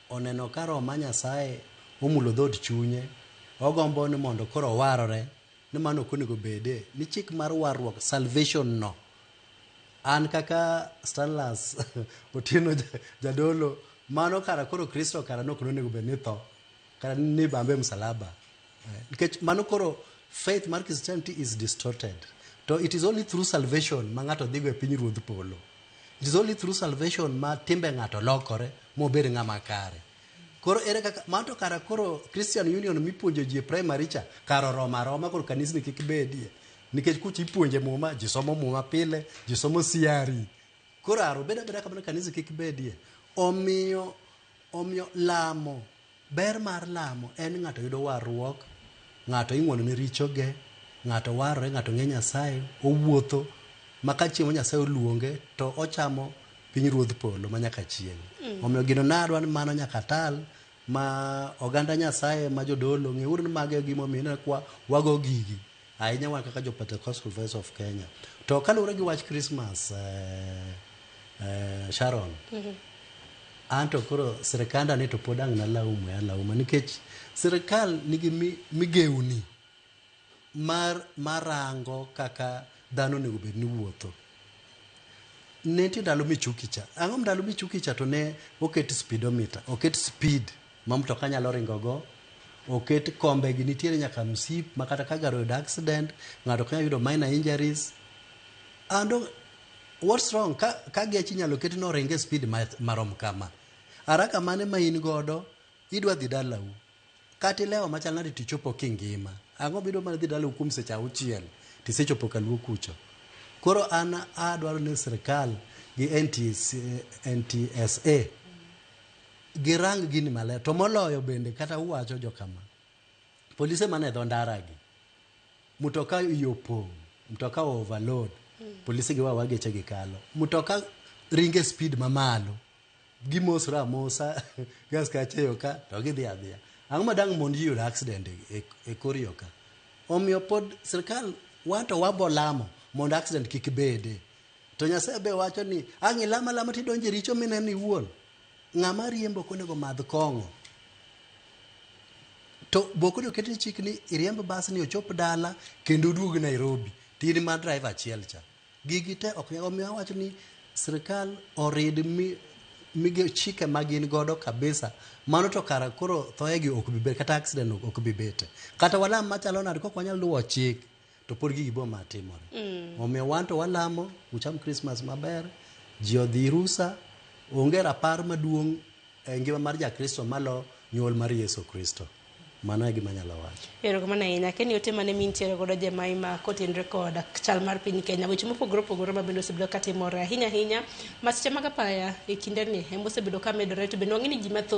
oneno ka roho ma Nyasaye omulo dhood chunye, ogombo ni mondo koro owarore, ni mano ok onego bede, ni chik mar warruok, salvation no. An kaka Stanlas Otieno Jadolo, mano kara koro Kristo kara nok onego bed ni tho, kara ni bambe msalaba. Nikech mano koro faith mar Christianity is distorted. To it is only through salvation ma ng'ato dhigo e piny ruodh polo. It is only through salvation ma timbe ng'ato lokore mobed ng'ama kare. Koro ere kaka mano to kara koro Christian Union mipuonjo ji e primary cha kar oromo aroma koro kanisni kik bedie. Nikech kucha ipuonje muma, ji somo muma pile, ji somo CRE. Koro aro bed abeda kamano kanisa kik bedie. Omiyo omiyo lamo ber mar lamo en ni ng'ato yudo warruok, ng'ato ing'wono ne richoge, ng'ato warore, ng'ato ng'e Nyasaye, owuotho ma ka chieng' ma Nyasaye oluonge to ochamo piny ruodh polo ma nyaka chieng'. Omiyo gino nadwa ni mano nyaka tal ma oganda Nyasaye ma jodolo ng'euru ni mago e gimomiyo ineno kwa wago gigi ahinya wan kaka jo Pentecostal Voice of Kenya. To kaluwore gi wach Christmas Sharon, anto koro sirikanda ni to pod ang' nalaume alauma nikech sirikal nigi migewni mar marango kaka dhano onego bed ni wuotho. Ne nitie ndalo Michuki cha. Ang'o ndalo Michuki cha to ne oket speedometer, oket speed ma mtoka nyalo ringo go, oket kombe gi nitiere nyaka msip ma kata ka gari oyudo accident, ng'ato ok nyal yudo minor injuries. And what's wrong ka geche inyalo ket ni oring e speed marom kama. Haraka mane ma in godo idwa dhi dalau. Kata ilewo machal nade tichopo kingima. Ang'o bidwa mana dhi dalau kuom seche auchiel tisechopo kaluo kucho. Koro an adwaro ni sirikal gi NTS, NTSA girang gini maler. To moloyo bende kata uwacho jokama. Polise mane dho ndara gi. Mtoka iye opong', mtoka overload. Polise gi wawa geche gi kalo. Mtoka ringe speed mamalo. Gimosre amosa gi askache yo ka to gidhi adhiya. Ang'o ma dang' mon ji yudo accident e kor yo ka? Omiyo pod sirikal wan to wabo lamo mondo accident kik bede. To Nyasaye be wacho ni ang' ilama alama tidonjo e richo mineno iwuon. Ng'ama riembo ok onego madh kong'o. To be ok onego ketni chik ni iriemb bas ni ochop dala kendo oduog Nairobi. To in ma driver achiel cha. Gigi te ok nyal omiyo awacho ni sirikal orid mi chike ma gin godo kabisa. Mano to kara koro thoe gi ok bi bet kata accident ok bi bete. Kata walam machalo nade kok wanyal luwo chik to pod gigi bo matimore. Omiyo wan to walamo ucham Christmas maber, ji odhi rusa, onge rapar maduong' e ngima mar jakristo malo nyuol mar Yesu Kristo. Mano e gima anyalo wacho. Erokamano ahinya. Keni ote mane mintiere godo Jemaima kotenre kod chal mar piny Kenya, weche mopogore opogore ma bende osebedo katimore ahinya ahinya masiche mag apaya e kindeni ema osebedo ka medore to bende wang'e ni ji mathoth